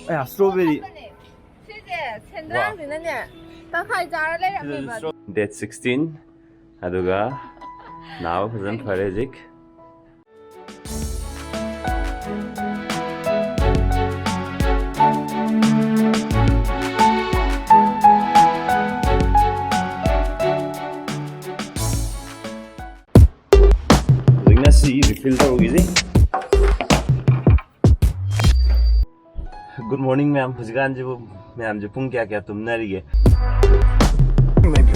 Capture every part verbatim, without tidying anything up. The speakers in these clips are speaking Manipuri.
ꯑꯦ, strawberry. ꯁꯤꯁꯦ ꯁꯦꯟꯗ꯭ꯔꯥꯡꯁꯤꯅꯅꯦ ꯇꯪꯈꯥꯏ ꯆꯥꯔ ꯂꯩꯔꯝꯃꯦꯕ꯫ Date sixteen. ꯑꯗꯨꯒ ꯅꯥꯕ ꯐꯖꯅ ꯐꯔꯦ ꯍꯧꯖꯤꯛ꯫ ꯍꯧꯖꯤꯛꯅ ꯁꯤ refill ꯇꯧꯔꯨꯈꯤꯁꯤ꯫ Good morning ꯃꯌꯥꯝ꯫ ꯍꯧꯖꯤꯛꯀꯥꯟꯁꯤꯕꯨ ꯃꯌꯥꯝꯁꯦ ꯄꯨꯡ ꯀꯌꯥ ꯀꯌꯥ ꯇꯨꯝꯅꯔꯤꯒꯦ? ꯃꯌꯥꯝ,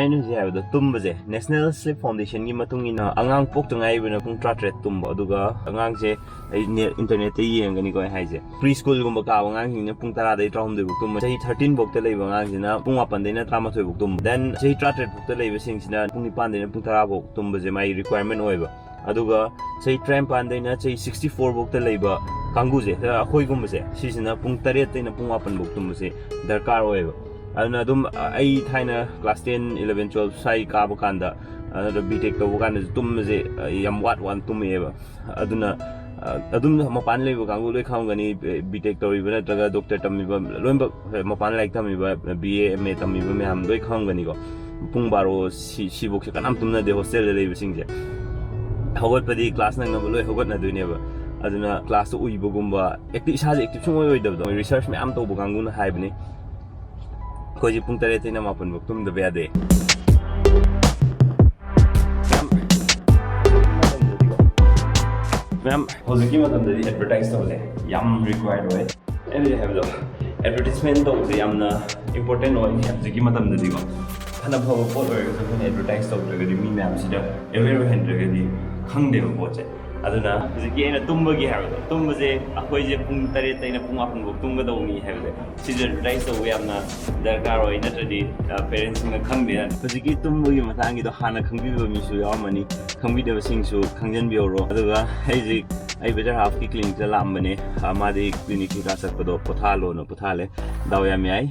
ꯑꯩꯅ ꯍꯧꯖꯤꯛ ꯍꯥꯏꯕꯗꯣ, ꯇꯨꯝꯕꯁꯦ National Sleep Foundation ꯒꯤ ꯃꯇꯨꯡ ꯏꯟꯅ ꯑꯉꯥꯡ ꯄꯣꯛꯇ ꯉꯥꯏꯔꯤꯕꯅ ꯄꯨꯡ ꯇꯔꯥꯇꯔꯦꯠ ꯇꯨꯝꯕ, ꯑꯗꯨꯒ ꯑꯉꯥꯡꯁꯦ ꯑꯩ ꯅꯦ-, internet ꯇ ꯌꯦꯡꯒꯅꯤꯀꯣ ꯑꯩ ꯍꯥꯏꯁꯦ꯫ Pre school ꯒꯨꯝꯕ ꯀꯥꯕ ꯑꯉꯥꯡꯁꯤꯡꯅ ꯄꯨꯡ ꯇꯔꯥꯗꯒꯤ ꯇꯔꯥꯍꯨꯝꯗꯣꯏ ꯐꯥꯎ ꯇꯨꯝꯕ, ꯆꯍꯤ thirteen ꯐꯥꯎꯇ ꯂꯩꯕ ꯑꯉꯥꯡꯁꯤꯅ ꯄꯨꯡ ꯃꯥꯄꯟꯗꯩꯅ ꯇꯔꯥꯃꯥꯊꯣꯏ ꯐꯥꯎ ꯇꯨꯝꯕ, then ꯆꯍꯤ ꯇꯔꯥꯇꯔꯦꯠ ꯐꯥꯎꯇ ꯂꯩꯕꯁꯤꯡꯁꯤꯅ ꯄꯨꯡ ꯅꯤꯄꯥꯟꯗꯩꯅ ꯄꯨꯡ ꯇꯔꯥ ꯐꯥꯎ ꯇꯨꯝꯕꯁꯦ ꯃꯥꯒꯤ requirement ꯑꯣꯏꯕ꯫ ꯑꯗꯨꯒ ꯆꯍꯤ ꯇꯔꯥꯅꯤꯄꯥꯟꯗꯩꯅ ꯆꯍꯤ sixty four ꯐꯥꯎꯇ ꯂꯩꯕ ꯀꯥꯡꯕꯨꯁꯦ, ꯑꯩꯈꯣꯏꯒꯨꯝꯕꯁꯦ, ꯁꯤꯁꯤꯅ ꯄꯨꯡ ꯇꯔꯦꯠꯇꯩꯅ ꯄꯨꯡ ꯃꯥꯄꯟ ꯐꯥꯎ ꯇꯨꯝꯕꯁꯦ ꯗꯔꯀꯥꯔ ꯑꯣꯏꯌꯦꯕ꯫ ꯑꯗꯨꯅ ꯑꯗꯨꯝ, ꯑ, ꯑꯩ ꯊꯥꯏꯅ class ten, eleven, twelve ꯁ꯭ꯋꯥꯏ ꯀꯥꯕ ꯀꯥꯟꯗ, ꯑ, ꯅꯠꯇ꯭ꯔꯒ B Tech ꯇꯧꯕ ꯀꯥꯟꯗꯁꯨ ꯇꯨꯝꯕꯁꯦ, ꯑ, ꯌꯥꯝ ꯋꯥꯠ ꯋꯥꯠꯅ ꯇꯨꯝꯃꯛꯑꯦꯕ꯫ ꯑꯗꯨꯅ, ꯑ, ꯑꯗꯨꯝ ꯃꯄꯥꯟ ꯂꯩꯕ ꯀꯥꯡꯕꯨ ꯂꯣꯏ ꯈꯪꯉꯝꯒꯅꯤ, B Tech ꯇꯧꯔꯤꯕ ꯅꯠꯇ꯭ꯔꯒ doctor ꯇꯝꯃꯤꯕ, ꯂꯣꯏꯅꯃꯛ ꯃꯄꯥꯟ ꯂꯥꯏꯔꯤꯛ ꯇꯝꯃꯤꯕ, B A, M A ꯇꯝꯃꯤꯕ ꯃꯌꯥꯝ ꯂꯣꯏ ꯈꯪꯉꯝꯒꯅꯤꯀꯣ꯫ ꯄꯨꯡ ꯕꯥꯔꯣ ꯁꯤ-, ꯁꯤꯐꯧꯁꯦ ꯀꯅꯥꯝ ꯇꯨꯝꯅꯗꯦ hostel ꯗ ꯂꯩꯕꯁꯤꯡꯁꯦ꯫ ꯍꯧꯒꯠꯄꯗꯤ class ꯅꯪꯅꯕ ꯂꯣꯏ ꯍꯧꯒꯠꯅꯗꯣꯏꯅꯦꯕ꯫ ꯑꯗꯨꯅ class ꯇ ꯎꯏꯕꯒꯨꯝꯕ, active, ꯏꯁꯥꯁꯦ active ꯁꯨꯡꯑꯣꯏ ꯑꯣꯏꯗꯕꯗꯣ꯫ Research ꯃꯌꯥꯝ ꯇꯧꯕ ꯀꯥꯡꯕꯨꯅ ꯍꯥꯏꯕꯅꯤ, ꯑꯩꯈꯣꯏꯁꯦ ꯄꯨꯡ ꯇꯔꯦꯠꯇꯩꯅ ꯃꯥꯄꯟ ꯐꯥꯎ ꯇꯨꯝꯗꯕ ꯌꯥꯗꯦ꯫ ꯃꯌꯥꯝ, ꯃꯌꯥꯝ, ꯍꯧꯖꯤꯛꯀꯤ ꯃꯇꯝꯗꯗꯤ advertise ꯇꯧꯕꯁꯦ ꯌꯥꯝ required ꯑꯣꯏ꯫ ꯑꯩꯅ ꯍꯧꯖꯤꯛ ꯍꯥꯏꯕꯗꯣ, advertisement ꯇꯧꯕꯁꯦ ꯌꯥꯝꯅ important ꯑꯣꯏ ꯍꯧꯖꯤꯛꯀꯤ ꯃꯇꯝꯗꯗꯤꯀꯣ꯫ ꯐꯅ ꯐꯕ ꯄꯣꯠ ꯑꯣꯏꯔꯒꯁꯨ ꯑꯩꯈꯣꯏꯅ advertise ꯇꯧꯗ꯭ꯔꯒꯗꯤ ꯃꯤ ꯃꯌꯥꯝꯁꯤꯗ aware ꯑꯣꯏꯍꯟꯗ꯭ꯔꯒꯗꯤ ꯈꯪꯗꯦꯕ ꯄꯣꯠꯁꯦ꯫ ꯑꯗꯨꯅ ꯍꯧꯖꯤꯛꯀꯤ ꯑꯩꯅ ꯇꯨꯝꯕꯒꯤ ꯍꯥꯏꯕꯗꯣ, ꯇꯨꯝꯕꯁꯦ ꯑꯩꯈꯣꯏꯁꯦ ꯄꯨꯡ ꯇꯔꯦꯠꯇꯩꯅ ꯄꯨꯡ ꯃꯥꯄꯟ ꯐꯥꯎ ꯇꯨꯝꯒꯗꯧꯕꯅꯤ ꯍꯥꯏꯕꯁꯦ, ꯁꯤꯁꯦ advertise ꯇꯧꯕ ꯌꯥꯝꯅ ꯗꯔꯀꯥꯔ ꯑꯣꯏ, ꯅꯠꯇ꯭ꯔꯗꯤ, ꯑ, parents ꯁꯤꯡꯅ ꯈꯪꯗꯦ꯫ ꯍꯧꯖꯤꯛꯀꯤ ꯇꯨꯝꯕꯒꯤ ꯃꯇꯥꯡꯒꯤꯗꯣ ꯍꯥꯟꯅ ꯈꯪꯕꯤꯕ ꯃꯤꯁꯨ ꯌꯥꯎꯔꯝꯃꯅꯤ, ꯈꯪꯕꯤꯗꯕꯁꯤꯡꯁꯨ ꯈꯪꯖꯤꯟꯕꯤꯍꯧꯔꯣ꯫ ꯑꯗꯨꯒ ꯑꯩꯁꯦ, ꯑꯩ Better Half ꯀꯤ clinic ꯇ ꯂꯥꯛꯑꯝꯕꯅꯦ꯫ ꯑ, ꯃꯥꯗꯤ clinic ꯀꯩꯀꯥ ꯆꯠꯄꯗꯣ ꯄꯣꯊꯥꯍꯜꯂꯣꯅ ꯄꯣꯊꯥꯍꯜꯂꯦ꯫ ꯗꯥꯎ ꯌꯥꯝ ꯌꯥꯏ꯫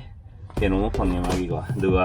ꯀꯩꯅꯣꯝꯃ ꯐꯪꯉꯦ ꯃꯥꯒꯤꯀꯣ꯫ ꯑꯗꯨꯒ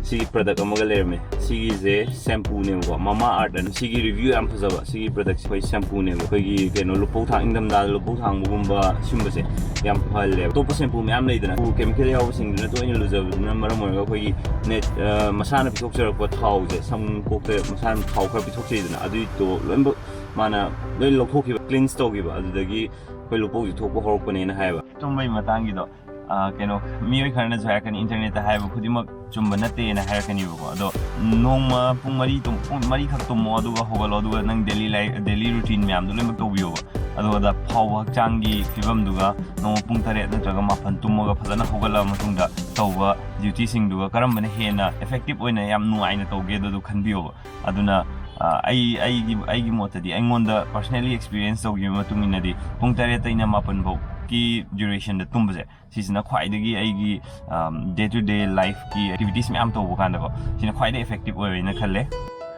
ꯁꯤꯒꯤ ꯄ꯭ꯔꯗꯛ ꯑꯃꯒ ꯂꯩꯔꯝꯃꯦ꯫ ꯁꯤꯒꯤꯁꯦ ꯁꯦꯝꯄꯨꯅꯦꯕꯀꯣ, ꯃꯃꯥ ꯑꯥꯔꯠ ꯑꯅ꯫ ꯁꯤꯒꯤ ꯔꯤꯚ꯭ꯌꯨ ꯌꯥꯝ ꯐꯖꯕ꯫ ꯁꯤꯒꯤ ꯄ꯭ꯔꯗꯛꯁꯦ ꯑꯩꯈꯣꯏ ꯁꯦꯝꯄꯨꯅꯦꯕ, ꯑꯩꯈꯣꯏꯒꯤ ꯀꯩꯅꯣ ꯂꯨꯄꯧ ꯊꯥꯡ, ꯏꯪꯊꯝꯊꯥꯗ ꯂꯨꯄꯧ ꯊꯥꯡꯕꯒꯨꯝꯕ ꯁꯤꯒꯨꯝꯕꯁꯦ ꯌꯥꯝ ꯐꯍꯜꯂꯦꯕ꯫ ꯑꯇꯣꯞꯄ ꯁꯦꯝꯄꯨ ꯃꯌꯥꯝ ꯂꯩꯗꯅ, ꯀꯦꯃꯤꯀꯦꯜ ꯌꯥꯎꯕꯁꯤꯡꯗꯨꯅ ꯇꯣꯏꯅ ꯂꯨꯖꯕꯗꯨꯅ ꯃꯔꯝ ꯑꯣꯏꯔꯒ ꯑꯩꯈꯣꯏꯒꯤ ꯅꯦꯠ-, ꯑ, ꯃꯁꯥꯅ ꯄꯤꯊꯣꯛꯆꯔꯛꯄ ꯊꯥꯎꯁꯦ, ꯁꯝ ꯀꯣꯛꯇ ꯃꯁꯥꯅ ꯊꯥꯎ ꯈꯔ ꯄꯤꯊꯣꯛꯆꯩꯗꯅ, ꯑꯗꯨꯏꯗꯣ ꯂꯣꯏꯅꯃꯛ ꯃꯥꯅ ꯂꯣꯏ ꯂꯧꯊꯣꯛꯈꯤꯕ, ꯀ꯭ꯂꯤꯟꯁ ꯇꯧꯈꯤꯕ꯫ ꯑꯗꯨꯗꯒꯤ ꯑꯩꯈꯣꯏ ꯂꯨꯄꯧꯁꯤ ꯊꯣꯛꯄ ꯍꯧꯔꯛꯄꯅꯦꯅ ꯍꯥꯏꯌꯦꯕ꯫ ꯇꯨꯝꯕꯒꯤ ꯃꯇꯥꯡꯒꯤꯗꯣ, ꯑ, ꯀꯩꯅꯣ, ꯃꯤꯑꯣꯏ ꯈꯔꯅꯁꯨ ꯍꯥꯏꯔꯛꯀꯅꯤ, ꯏꯟꯇꯔꯅꯦꯠꯇ ꯍꯥꯏꯕ ꯈꯨꯗꯤꯡꯃꯛ ꯆꯨꯝꯕ ꯅꯠꯇꯦꯅ ꯍꯥꯏꯔꯛꯀꯅꯤꯕꯀꯣ꯫ ꯑꯗꯣ ꯅꯣꯡꯃ ꯄꯨꯡ ꯃꯔꯤ ꯇꯨꯝ-, ꯄꯨꯡ ꯃꯔꯤꯈꯛ ꯇꯨꯝꯃꯣ, ꯑꯗꯨꯒ ꯍꯧꯒꯠꯂꯣ, ꯑꯗꯨꯒ ꯅꯪ ꯗꯦꯂꯤ ꯂꯥꯏ-, ꯗꯦꯂꯤ ꯔꯨꯇꯤꯟ ꯃꯌꯥꯝꯗꯣ ꯂꯣꯏꯅꯃꯛ ꯇꯧꯕꯤꯌꯣꯕ꯫ ꯑꯗꯨꯒ ꯐꯥꯎꯕ ꯍꯛꯆꯥꯡꯒꯤ ꯐꯤꯕꯝꯗꯨꯒ ꯅꯣꯡꯃ ꯄꯨꯡ ꯇꯔꯦꯠ ꯅꯠꯇ꯭ꯔꯒ ꯃꯥꯄꯟ ꯇꯨꯝꯃꯒ ꯐꯖꯅ ꯍꯧꯒꯠꯂꯕ ꯃꯇꯨꯡꯗ ꯇꯧꯕ ꯗ꯭ꯌꯨꯇꯤꯁꯤꯡꯗꯨꯒ ꯀꯔꯝꯕꯅ ꯍꯦꯟꯅ ꯏꯐꯦꯛꯇꯤꯞ ꯑꯣꯏꯅ ꯌꯥꯝ ꯅꯨꯡꯉꯥꯏꯅ ꯇꯧꯒꯦ, ꯑꯗꯨꯗꯨ ꯈꯟꯕꯤꯌꯣꯕ꯫ ꯑꯗꯨꯅ, ꯑ, ꯑꯩ, ꯑꯩꯒꯤ, ꯑꯩꯒꯤ ꯃꯣꯠꯇꯗꯤ, ꯑꯩꯉꯣꯟꯗ ꯄꯔꯁꯅꯦꯜꯂꯤ ꯑꯦꯛꯁꯄꯤꯔꯤꯌꯦꯟꯁ ꯇꯧꯈꯤꯕ ꯃꯇꯨꯡ ꯏꯟꯅꯗꯤ, ꯄꯨꯡ ꯇꯔꯦꯠꯇꯩꯅ ꯃꯥꯄꯟ ꯐꯥꯎꯒꯤ ꯗ꯭ꯌꯨꯔꯦꯁꯟꯗ ꯇꯨꯝꯕꯁꯦ, ꯁꯤꯁꯤꯅ ꯈ꯭ꯋꯥꯏꯗꯒꯤ ꯑꯩꯒꯤ, ꯑꯝ, ꯗꯦ ꯇꯨ ꯗꯦ ꯂꯥꯏꯐꯀꯤ ꯑꯦꯛꯇꯤꯚꯤꯇꯤꯁ ꯃꯌꯥꯝ ꯇꯧꯕ ꯀꯥꯟꯗꯀꯣ, ꯁꯤꯅ ꯈ꯭ꯋꯥꯏꯗꯒꯤ ꯏꯐꯦꯛꯇꯤꯞ ꯑꯣꯏꯔꯦꯅ ꯈꯜꯂꯦ꯫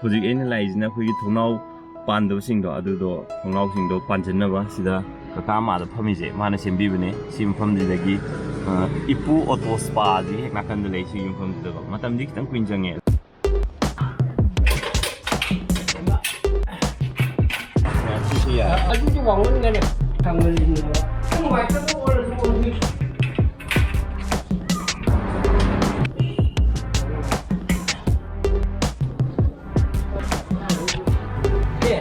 ꯍꯧꯖꯤꯛ ꯑꯩꯅ ꯂꯥꯛꯏꯁꯤꯅ ꯑꯩꯈꯣꯏꯒꯤ ꯊꯣꯡꯅꯥꯎ ꯄꯥꯟꯗꯕꯁꯤꯡꯗꯣ, ꯑꯗꯨꯗꯣ, ꯊꯣꯡꯅꯥꯎꯁꯤꯡꯗꯣ ꯄꯥꯟꯁꯤꯟꯅꯕ ꯁꯤꯗ ꯀꯀꯥ ꯑꯃ ꯑꯥꯗ ꯐꯝꯃꯤꯁꯦ, ꯃꯥꯅ ꯁꯦꯝꯕꯤꯕꯅꯦ꯫ ꯁꯤ ꯃꯐꯝꯁꯤꯗꯒꯤ, ꯑ, ꯏꯄꯨ ꯑꯣꯇꯣ ꯁ꯭ꯄꯥꯁꯤ ꯍꯦꯛ ꯅꯥꯀꯟꯗ ꯂꯩ꯫ ꯁꯤꯒꯤ ꯃꯐꯝꯁꯤꯗꯀꯣ ꯃꯇꯝꯗꯤ ꯈꯤꯇꯪ ꯀꯨꯏꯅ ꯆꯪꯉꯦ꯫ ꯁꯤꯁꯨ ꯌꯥꯏ꯫ ꯑꯗꯨꯗꯤ ꯋꯥꯡꯃꯟꯒꯅꯤ꯫ ꯊꯥꯡꯃꯜꯂꯤꯅꯦꯕ꯫ ꯅꯨꯡꯉꯥꯏꯇꯕ ꯑꯣꯏꯔꯁꯨ ꯑꯣꯏꯔꯁꯨ꯫ ꯑꯦ꯫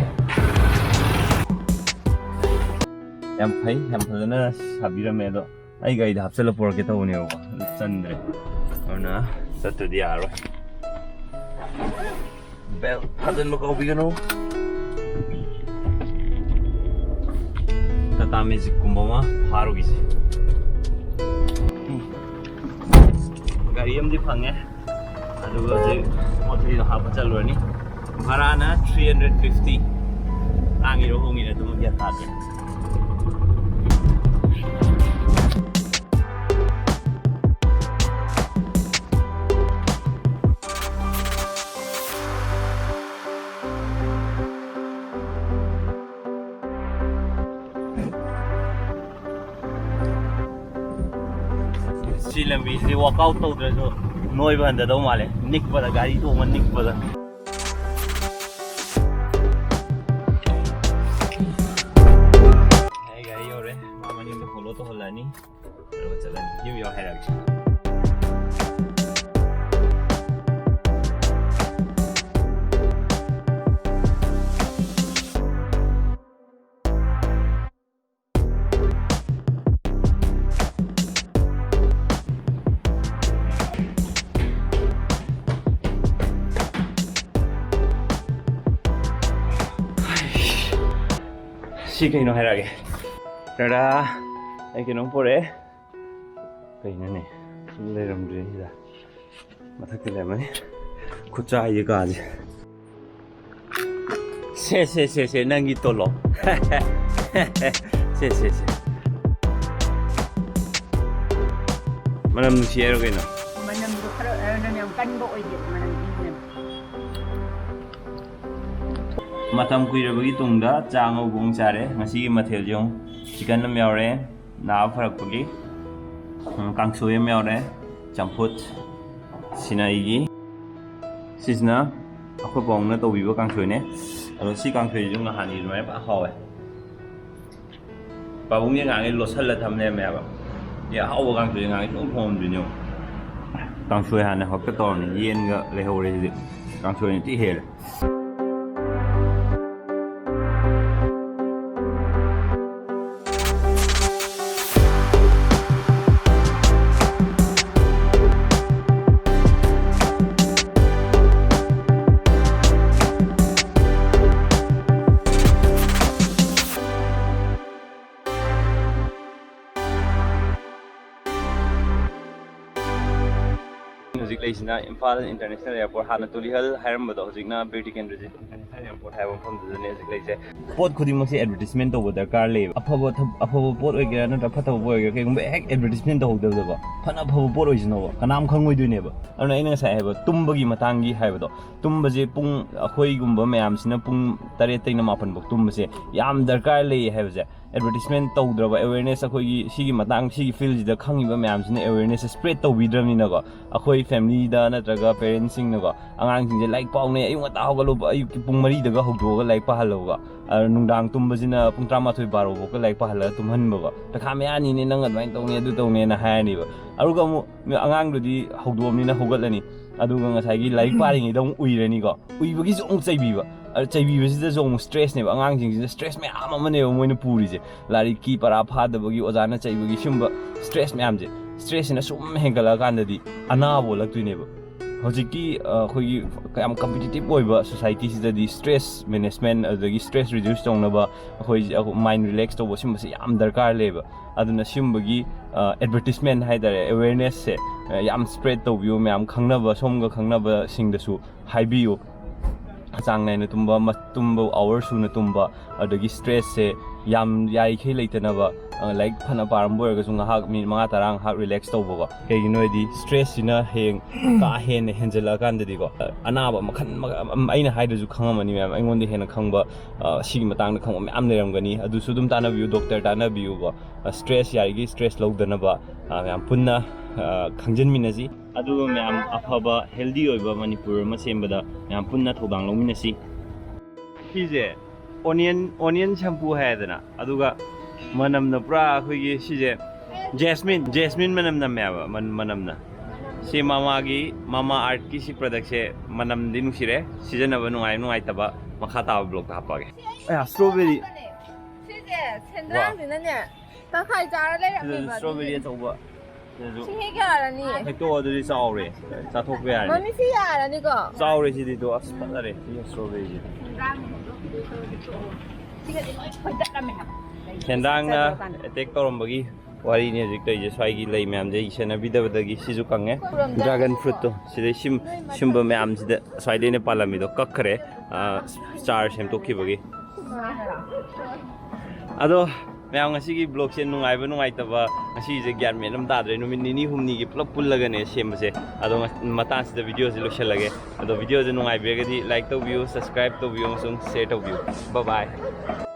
ꯌꯥꯝ ꯐꯩ, ꯌꯥꯝ ꯐꯖꯅ ꯁꯥꯕꯤꯔꯝꯃꯦ꯫ ꯑꯗꯣ ꯑꯩ ꯒꯥꯔꯤꯗ ꯍꯥꯞꯆꯜꯂ ꯄꯨꯔꯛꯀꯦ ꯇꯧꯕꯅꯦꯕꯀꯣ, ꯑꯗꯨ ꯆꯟꯗ꯭ꯔꯦ꯫ ꯑꯗꯨꯅ ꯆꯠꯇ꯭ꯔꯗꯤ ꯌꯥꯔꯔꯣꯏ꯫ ꯕꯦꯜ ꯐꯥꯖꯤꯟꯕ ꯀꯥꯎꯕꯤꯒꯅꯨ꯫ ꯇꯥꯇꯥ ꯃꯦꯖꯤꯛꯀꯨꯝꯕ ꯑꯃ ꯐꯥꯔꯨꯈꯤꯁꯦ꯫ ꯎꯝ꯫ ꯒꯥꯔꯤ ꯑꯃꯗꯤ ꯐꯪꯉꯦ꯫ ꯑꯗꯨꯒ ꯍꯧꯖꯤꯛ ꯄꯣꯠ ꯆꯩꯗꯣ ꯍꯥꯞꯄ ꯆꯠꯂꯨꯔꯅꯤ꯫ ꯚꯔꯥꯅ three hundred fifty꯫ ꯇꯥꯡꯉꯤꯔꯣ ꯍꯣꯡꯉꯤꯔꯣ ꯑꯗꯨꯃ ꯒ꯭ꯌꯥꯟ ꯇꯥꯗ꯭ꯔꯦ꯫ ꯁꯤ ꯁꯤ ꯂꯝꯕꯤꯁꯤꯗꯤ ꯋꯥꯛꯑꯥꯎꯠ ꯇꯧꯗ꯭ꯔꯁꯨ ꯅꯣꯏꯕ ꯍꯟꯊꯗꯧ ꯃꯥꯜꯂꯦ, ꯅꯤꯛꯄꯗ, ꯒꯥꯔꯤ ꯇꯣꯡꯕ ꯅꯤꯛꯄꯗ꯫ ꯑꯩ ꯒꯥꯔꯤ ꯌꯧꯔꯦ, ꯃꯥ ꯃꯅꯤꯡꯗ ꯐꯣꯂꯣ ꯇꯧꯍꯜꯂꯛꯑꯅꯤ, ꯑꯗꯨꯒ ꯆꯠꯂꯅꯤ꯫ ꯌꯨꯝ ꯌꯧꯔ ꯍꯥꯏꯔꯛꯑꯒꯦ꯫ ꯁꯤ ꯀꯩꯅꯣ ꯍꯥꯏꯔꯛꯑꯒꯦ꯫ ꯇꯔꯥ! ꯑꯩ ꯀꯩꯅꯣꯝ ꯄꯨꯔꯛꯑꯦ꯫ ꯀꯩꯅꯣꯅꯦ? ꯁꯨꯝ ꯂꯩꯔꯝꯗ꯭ꯔꯦ ꯁꯤꯗ꯫ ꯃꯊꯛꯇ ꯂꯩꯔꯝꯃꯅꯤ꯫ ꯈꯨꯠꯆꯥꯏꯁꯦ ꯀꯥꯁꯦ꯫ ꯁꯦ, ꯁꯦ, ꯁꯦ, ꯁꯦ, ꯅꯪꯒꯤ ꯇꯣꯂꯣꯞ꯫ ꯁꯦ, ꯁꯦ, ꯁꯦ꯫ ꯃꯅꯝ ꯅꯨꯡꯁꯤ ꯍꯥꯏꯔꯣ ꯀꯩꯅꯣ? ꯃꯅꯝꯗꯣ ꯈꯔ, ꯑ, ꯅꯝ ꯌꯥꯝ ꯀꯟꯕ ꯑꯣꯏꯗꯦꯕ, ꯃꯅꯝ ꯏꯪꯉꯦꯕ꯫ ꯃꯇꯝ ꯀꯨꯏꯔꯕꯒꯤ ꯇꯨꯡꯗ ꯆꯥ ꯑꯉꯧꯕ ꯑꯃꯨꯛ ꯆꯥꯔꯦ꯫ ꯉꯁꯤꯒꯤ ꯃꯊꯦꯜꯁꯦ ꯌꯦꯡꯉꯨ, ꯆꯤꯀꯟ ꯑꯃ ꯌꯥꯎꯔꯦ, ꯅꯥꯕ ꯐꯔꯛꯄꯒꯤ꯫ ꯎꯝ, ꯀꯥꯡꯁꯣꯏ ꯑꯃ ꯌꯥꯎꯔꯦ, ꯆꯝꯐꯨꯠ꯫ ꯁꯤꯅ ꯑꯩꯒꯤ꯫ ꯁꯤꯁꯤꯅ ꯑꯩꯈꯣꯏ ꯄꯥꯕꯨꯡꯅ ꯇꯧꯕꯤꯕ ꯀꯥꯡꯁꯣꯏꯅꯦ꯫ ꯑꯗꯣ ꯁꯤ ꯀꯥꯡꯁꯣꯏꯁꯤꯁꯨ ꯅꯍꯥꯟꯒꯤ ꯑꯗꯨꯃꯥꯏꯅ ꯐꯖꯅ ꯍꯥꯎꯋꯦ꯫ ꯄꯥꯕꯨꯡꯒꯤ ꯑꯉꯥꯡꯒꯤ ꯂꯣꯠꯁꯜꯂ ꯊꯝ ꯂꯩꯔꯝꯃꯦ ꯍꯥꯏꯕ꯫ ꯁꯤ ꯑꯍꯥꯎꯕ ꯀꯥꯡꯁꯣꯏꯁꯦ ꯑꯉꯥꯡꯒꯤ ꯁꯨꯡꯊꯣꯡ ꯊꯣꯡꯉꯝꯗ꯭ꯔꯤꯅꯦ ꯌꯦꯡꯉꯨ꯫ ꯀꯥꯡꯁꯣꯏ ꯍꯥꯟꯅ ꯍꯦꯛꯇ ꯇꯧꯔꯅꯤ꯫ ꯌꯦꯟꯒ ꯂꯩꯍꯧꯔꯦ ꯁꯤꯗꯤ꯫ ꯀꯥꯡꯁꯣꯏꯅ ꯊꯤ ꯍꯦꯜꯂꯦ꯫ ꯍꯧꯖꯤꯛ ꯂꯩꯁꯤꯅ ꯏꯝꯐꯥꯜ ꯏꯟꯇꯔꯅꯦꯁꯅꯦꯜ ꯑꯦꯌꯔꯄꯣꯔꯠ, ꯍꯥꯟꯅ ꯇꯨꯂꯤꯍꯜ ꯍꯥꯏꯔꯝꯕꯗꯣ, ꯍꯧꯖꯤꯛꯅ ꯕꯤꯔ ꯇꯤꯀꯦꯟꯗ꯭ꯔꯖꯤꯠ ꯏꯟꯇꯔꯅꯦꯁꯅꯦꯜ ꯑꯦꯌꯔꯄꯣꯔꯠ ꯍꯥꯏꯕ ꯃꯐꯝꯗꯨꯗꯅꯦ ꯍꯧꯖꯤꯛ ꯂꯩꯁꯦ꯫ ꯄꯣꯠ ꯈꯨꯗꯤꯡꯃꯛꯁꯦ ꯑꯦꯗꯚꯔꯇꯤꯁꯃꯦꯟ ꯇꯧꯕ ꯗꯔꯀꯥꯔ ꯂꯩꯌꯦꯕ꯫ ꯑꯐꯕ ꯊꯕ-, ꯑꯐꯕ ꯄꯣꯠ ꯑꯣꯏꯒꯦꯔꯥ ꯅꯠꯇ꯭ꯔꯒ ꯐꯠꯇꯕ ꯄꯣꯠ ꯑꯣꯏꯒꯦꯔꯥ, ꯀꯩꯒꯨꯝꯕ ꯍꯦꯛ ꯑꯦꯗꯚꯔꯇꯤꯁꯃꯦꯟ ꯇꯧꯍꯧꯗꯕꯗꯀꯣ, ꯐꯅ ꯑꯐꯕ ꯄꯣꯠ ꯑꯣꯏꯁꯅꯣꯕ, ꯀꯅꯥꯝ ꯈꯪꯉꯣꯏꯗꯣꯏꯅꯦꯕ꯫ ꯑꯗꯨꯅ ꯑꯩꯅ ꯉꯁꯥꯏ ꯍꯥꯏꯕ ꯇꯨꯝꯕꯒꯤ ꯃꯇꯥꯡꯒꯤ ꯍꯥꯏꯕꯗꯣ, ꯇꯨꯝꯕꯁꯦ ꯄꯨꯡ, ꯑꯩꯈꯣꯏꯒꯨꯝꯕ ꯃꯌꯥꯝꯁꯤꯅ ꯄꯨꯡ ꯇꯔꯦꯠꯇꯩꯅ ꯃꯥꯄꯟ ꯐꯥꯎ ꯇꯨꯝꯕꯁꯦ ꯌꯥꯝ ꯗꯔꯀꯥꯔ ꯂꯩꯌꯦ ꯍꯥꯏꯕꯁꯦ꯫ ꯑꯦꯗꯚꯔꯇꯤꯁꯃꯦꯟ ꯇꯧꯗ꯭ꯔꯕ, ꯑꯦꯋꯦꯔꯅꯦꯁ, ꯑꯩꯈꯣꯏꯒꯤ ꯁꯤꯒꯤ ꯃꯇꯥꯡ, ꯁꯤꯒꯤ ꯐꯤꯜꯁꯤꯗ ꯈꯪꯉꯤꯕ ꯃꯌꯥꯝꯁꯤꯅ ꯑꯦꯋꯦꯔꯅꯦꯁ ꯁ꯭ꯄ꯭ꯔꯦꯗ ꯇꯧꯕꯤꯗ꯭ꯔꯕꯅꯤꯅꯀꯣ, ꯑꯩꯈꯣꯏ ꯐꯦꯃꯤꯂꯤꯗ ꯅꯠꯇ꯭ꯔꯒ ꯄꯦꯔꯦꯟꯁꯁꯤꯡꯅꯀꯣ, "ꯑꯉꯥꯡꯁꯤꯡꯁꯦ ꯂꯥꯏꯔꯤꯛ ꯄꯥꯎꯅꯦ, ꯑꯌꯨꯛ ꯉꯟꯇꯥ ꯍꯧꯒꯠꯂꯨꯕ, ꯑꯌꯨꯛꯀꯤ ꯄꯨꯡ ꯃꯔꯤꯗꯒ ꯍꯧꯗꯣꯛꯑꯒ ꯂꯥꯏꯔꯤꯛ ꯄꯥꯍꯜꯂꯧꯕ, ꯑ, ꯅꯨꯡꯗꯥꯡ ꯇꯨꯝꯕꯁꯤꯅ ꯄꯨꯡ ꯇꯔꯥꯃꯥꯊꯣꯏ ꯕꯥꯔꯣ ꯐꯥꯎꯒ ꯂꯥꯏꯔꯤꯛ ꯄꯥꯍꯜꯂꯒ ꯇꯨꯝꯍꯟꯕꯀꯣ, ꯄꯩꯈꯥ ꯃꯌꯥꯅꯤꯅꯦ, ꯅꯪ ꯑꯗꯨꯃꯥꯏꯅ ꯇꯧꯅꯤ, ꯑꯗꯨ ꯇꯧꯅꯦꯅ" ꯍꯥꯏꯔꯅꯤꯕ꯫ ꯑꯗꯨꯒ ꯑꯃꯨꯛ ꯑꯉꯥꯡꯗꯨꯗꯤ ꯍꯧꯗꯣꯛꯑꯕꯅꯤꯅ ꯍꯧꯒꯠꯂꯅꯤ, ꯑꯗꯨꯒ ꯉꯁꯥꯏꯒꯤ ꯂꯥꯏꯔꯤꯛ ꯄꯥꯔꯤꯉꯩꯗ ꯑꯃꯨꯛ ꯎꯏꯔꯅꯤꯀꯣ, ꯎꯏꯕꯒꯤꯁꯨ ꯑꯃꯨꯛ ꯆꯩꯕꯤꯕ꯫ ꯑ, ꯆꯩꯕꯤꯕꯁꯤꯗꯁꯨ ꯑꯃꯨꯛ ꯁ꯭ꯇ꯭ꯔꯦꯁꯅꯦꯕ, ꯑꯉꯥꯡꯁꯤꯡꯁꯤꯗ ꯁ꯭ꯇ꯭ꯔꯦꯁ ꯃꯌꯥꯝ ꯑꯃꯅꯦꯕ ꯃꯣꯏꯅ ꯄꯨꯔꯤꯁꯦ꯫ ꯂꯥꯏꯔꯤꯛꯀꯤ ꯄꯔꯥ ꯐꯥꯗꯕꯒꯤ, ꯑꯣꯖꯥꯅ ꯆꯩꯕꯒꯤ, ꯁꯤꯒꯨꯝꯕ ꯁ꯭ꯇ꯭ꯔꯦꯁ ꯃꯌꯥꯝꯁꯦ, ꯁ꯭ꯇ꯭ꯔꯦꯁꯁꯤꯅ ꯁꯨꯝ ꯍꯦꯟꯒꯠꯂꯛꯑꯀꯥꯟꯗꯗꯤ ꯑꯅꯥꯕ ꯑꯣꯜꯂꯛꯇꯣꯏꯅꯦꯕ꯫ ꯍꯧꯖꯤꯛꯀꯤ, ꯑ, ꯑꯩꯈꯣꯏꯒꯤ ꯌꯥꯝ ꯀꯝꯄꯤꯇꯤꯇꯤꯞ ꯑꯣꯏꯕ ꯁꯣꯁꯥꯏꯇꯤꯁꯤꯗꯗꯤ ꯁ꯭ꯇ꯭ꯔꯦꯁ ꯃꯦꯅꯦꯖꯃꯦꯟ, ꯑꯗꯨꯗꯒꯤ ꯁ꯭ꯇ꯭ꯔꯦꯁ ꯔꯤꯗ꯭ꯌꯨꯁ ꯇꯧꯅꯕ, ꯑꯩꯈꯣꯏ, ꯑꯩꯈꯣꯏ ꯃꯥꯏꯟ ꯔꯤꯂꯦꯛꯁ ꯇꯧꯕ, ꯁꯤꯒꯨꯝꯕꯁꯦ ꯌꯥꯝ ꯗꯔꯀꯥꯔ ꯂꯩꯌꯦꯕ꯫ ꯑꯗꯨꯅ ꯁꯤꯒꯨꯝꯕꯒꯤ, ꯑ, ꯑꯦꯗꯚꯔꯇꯤꯁꯃꯦꯟ ꯍꯥꯏꯇꯥꯔꯦ, ꯑꯦꯋꯦꯔꯅꯦꯁꯁꯦ, ꯑ, ꯌꯥꯝ ꯁ꯭ꯄ꯭ꯔꯦꯗ ꯇꯧꯕꯤꯌꯨ ꯃꯌꯥꯝ, ꯈꯪꯅꯕ, ꯁꯣꯝꯒ ꯈꯪꯅꯕꯁꯤꯡꯗꯁꯨ ꯍꯥꯏꯕꯤꯌꯨ꯫ ꯆꯥꯡ ꯅꯥꯏꯅ ꯇꯨꯝꯕ, ꯃ-, ꯇꯨꯝꯕ ꯑꯋꯥꯔ ꯁꯨꯅ ꯇꯨꯝꯕ, ꯑꯗꯒꯤ ꯁ꯭ꯇ꯭ꯔꯦꯁꯁꯦ ꯌꯥꯝ ꯌꯥꯔꯤꯈꯩ ꯂꯩꯇꯅꯕ, ꯑ, ꯂꯥꯏꯔꯤꯛ ꯐꯅ ꯄꯥꯔꯝꯕ ꯑꯣꯏꯔꯒꯁꯨ ꯉꯥꯏꯍꯥꯛ ꯃꯤꯅꯤꯠ ꯃꯉꯥ ꯇꯔꯥ ꯉꯥꯏꯍꯥꯛ ꯔꯤꯂꯦꯛꯁ ꯇꯧꯕꯀꯣ꯫ ꯀꯩꯒꯤꯅꯣ ꯍꯥꯏꯗꯤ ꯁ꯭ꯇ꯭ꯔꯦꯁꯁꯤꯅ ꯍꯌꯦꯡ ꯀꯥ ꯍꯦꯟꯅ ꯍꯦꯟꯖꯜꯂꯛꯑꯀꯥꯟꯗꯗꯤꯀꯣ, ꯑꯅꯥꯕ ꯃꯈꯜ ꯃꯈꯜ, ꯑꯩꯅ ꯍꯥꯏꯗ꯭ꯔꯁꯨ ꯈꯪꯉꯝꯃꯅꯤ ꯃꯌꯥꯝ, ꯑꯩꯉꯣꯟꯗ ꯍꯦꯟꯅ ꯈꯪꯕ, ꯑ, ꯁꯤꯒꯤ ꯃꯇꯥꯡꯗ ꯈꯪꯕ ꯃꯌꯥꯝ ꯂꯩꯔꯝꯒꯅꯤ꯫ ꯑꯗꯨꯁꯨ ꯑꯗꯨꯝ ꯇꯥꯟꯅꯕꯤꯌꯨ, ꯗꯣꯛꯇꯔ ꯇꯥꯟꯅꯕꯤꯌꯨꯀꯣ꯫ ꯑ, ꯁ꯭ꯇ꯭ꯔꯦꯁ, ꯌꯥꯔꯤꯈꯩ ꯁ꯭ꯇ꯭ꯔꯦꯁ ꯂꯧꯗꯅꯕ, ꯑ, ꯃꯌꯥꯝ ꯄꯨꯟꯅ, ꯑ, ꯈꯪꯖꯤꯟꯃꯤꯟꯅꯁꯤ꯫ ꯑꯗꯨꯒ ꯃꯌꯥꯝ ꯑꯐꯕ, ꯍꯦꯜꯗꯤ ꯑꯣꯏꯕ ꯃꯅꯤꯄꯨꯔ ꯑꯃ ꯁꯦꯝꯕꯗ ꯃꯌꯥꯝ ꯄꯨꯟꯅ ꯊꯧꯗꯥꯡ ꯂꯧꯃꯤꯟꯅꯁꯤ꯫ ꯁꯤꯁꯦ ꯑꯣꯅꯤꯌꯟ, ꯑꯣꯅꯤꯌꯟ ꯁꯦꯝꯄꯨ ꯍꯥꯏꯗꯅ, ꯑꯗꯨꯒ ꯃꯅꯝꯅ ꯄꯨꯔꯥ ꯑꯩꯈꯣꯏꯒꯤ ꯁꯤꯁꯦ ꯖꯦꯁꯃꯤꯟ, ꯖꯦꯁꯃꯤꯟ ꯃꯅꯝ ꯅꯝꯃꯦꯕ, ꯃꯟ-, ꯃꯅꯝꯅ꯫ ꯁꯤ ꯃꯃꯥꯒꯤ, ꯃꯃꯥ ꯑꯥꯔꯠꯀꯤ ꯁꯤ ꯄ꯭ꯔꯗꯛꯁꯦ ꯃꯅꯝꯗꯤ ꯅꯨꯡꯁꯤꯔꯦ, ꯁꯤꯖꯤꯟꯅꯕ ꯅꯨꯡꯉꯥꯏ ꯅꯨꯡꯉꯥꯏꯇꯕ ꯃꯈꯥ ꯇꯥꯕ ꯕ꯭ꯂꯣꯛꯇ ꯍꯥꯞꯄꯛꯑꯒꯦ꯫ ꯑꯌꯥ, ꯁ꯭ꯇ꯭ꯔꯣꯕꯦꯔꯤ꯫ ꯁꯤꯁꯦ ꯁꯦꯟꯗ꯭ꯔꯥꯡꯁꯤꯅꯅꯦ ꯇꯪꯈꯥꯏ ꯆꯥꯔ ꯁꯤꯗꯁꯨ ꯂꯩꯔꯝꯃꯦꯕ ꯁ꯭ꯇ꯭ꯔꯣꯕꯦꯔꯤ ꯑꯗꯨꯒꯤ꯫ ꯑꯆꯧꯕ꯫ ꯁꯤꯗꯁꯨ ꯁꯤ ꯍꯦꯛ ꯌꯥꯔꯅꯤ꯫ ꯍꯦꯛꯇꯣꯛꯑꯣ, ꯑꯗꯨꯗꯤ ꯆꯥꯎꯔꯦ꯫ ꯆꯥꯊꯣꯛꯄ ꯌꯥꯔꯅꯤ꯫ ꯃꯃꯤ ꯁꯤ ꯌꯥꯔꯅꯤꯀꯣ? ꯆꯥꯎꯔꯦ ꯁꯤꯗꯤ, ꯇꯣ꯫ ꯑꯁ, ꯐꯖꯔꯦ ꯁꯤ ꯁ꯭ꯇ꯭ꯔꯣꯕꯦꯔꯤꯁꯤꯗꯤ꯫ ꯁꯤꯒꯗꯤ ꯂꯣꯏ ꯐꯣꯏꯗꯠꯂꯝꯃꯦ ꯍꯥꯏꯕ꯫ ꯁꯦꯟꯗ꯭ꯔꯥꯡꯅ ꯆꯠꯂꯀꯥꯟꯗ꯫ ꯑꯦꯇꯦꯛ ꯇꯧꯔꯝꯕꯒꯤ ꯋꯥꯔꯤꯅꯤ ꯍꯧꯖꯤꯛ ꯇꯧꯔꯤꯁꯦ꯫ ꯁ꯭ꯋꯥꯏꯒꯤ ꯂꯩ ꯃꯌꯥꯝꯁꯦ ꯁꯦꯟꯅꯕꯤꯗꯕꯗꯒꯤ ꯁꯤꯁꯨ ꯀꯪꯉꯦ꯫ ꯈꯨꯔꯨꯝꯖꯔꯤ꯫ ꯗ꯭ꯔꯥꯒꯟ ꯐ꯭ꯔꯨꯠꯇꯣ ꯁꯤꯗꯩ ꯁꯤꯝ-, ꯁꯤꯝꯕ ꯃꯌꯥꯝꯁꯤꯗ ꯁ꯭ꯋꯥꯏꯗꯩꯅ ꯄꯥꯜꯂꯝꯃꯤꯗꯣ ꯀꯛꯈ꯭ꯔꯦ, ꯑꯥ, ꯆꯥꯔ ꯁꯦꯝꯗꯣꯛꯈꯤꯕꯒꯤ꯫ ꯑꯗꯣ ꯃꯌꯥꯝ, ꯉꯁꯤꯒꯤ ꯕ꯭ꯂꯣꯒꯁꯦ ꯅꯨꯡꯉꯥꯏꯕ ꯅꯨꯡꯉꯥꯏꯇꯕ ꯉꯁꯤꯁꯦ ꯒ꯭ꯌꯥꯟ ꯃꯦꯟ ꯑꯃ ꯇꯥꯗ꯭ꯔꯦ꯫ ꯅꯨꯃꯤꯠ ꯅꯤꯅꯤ ꯍꯨꯝꯅꯤꯒꯤ ꯄꯨꯂꯞ ꯄꯨꯜꯂꯒꯅꯦ ꯁꯦꯝꯕꯁꯦ꯫ ꯑꯗꯣ ꯉ-, ꯃꯇꯥꯡꯁꯤꯗ ꯚꯤꯗꯤꯑꯣꯁꯦ ꯂꯣꯏꯁꯤꯜꯂꯒꯦ꯫ ꯑꯗꯣ ꯚꯤꯗꯤꯑꯣꯁꯦ ꯅꯨꯡꯉꯥꯏꯕꯤꯔꯒꯗꯤ ꯂꯥꯏꯛ ꯇꯧꯕꯤꯌꯨ, ꯁꯕꯁꯀ꯭ꯔꯥꯏꯕ ꯇꯧꯕꯤꯌꯨ ꯑꯃꯁꯨꯡ ꯁꯦꯌꯔ ꯇꯧꯕꯤꯌꯨ꯫ ꯕꯥꯏ ꯕꯥꯏ꯫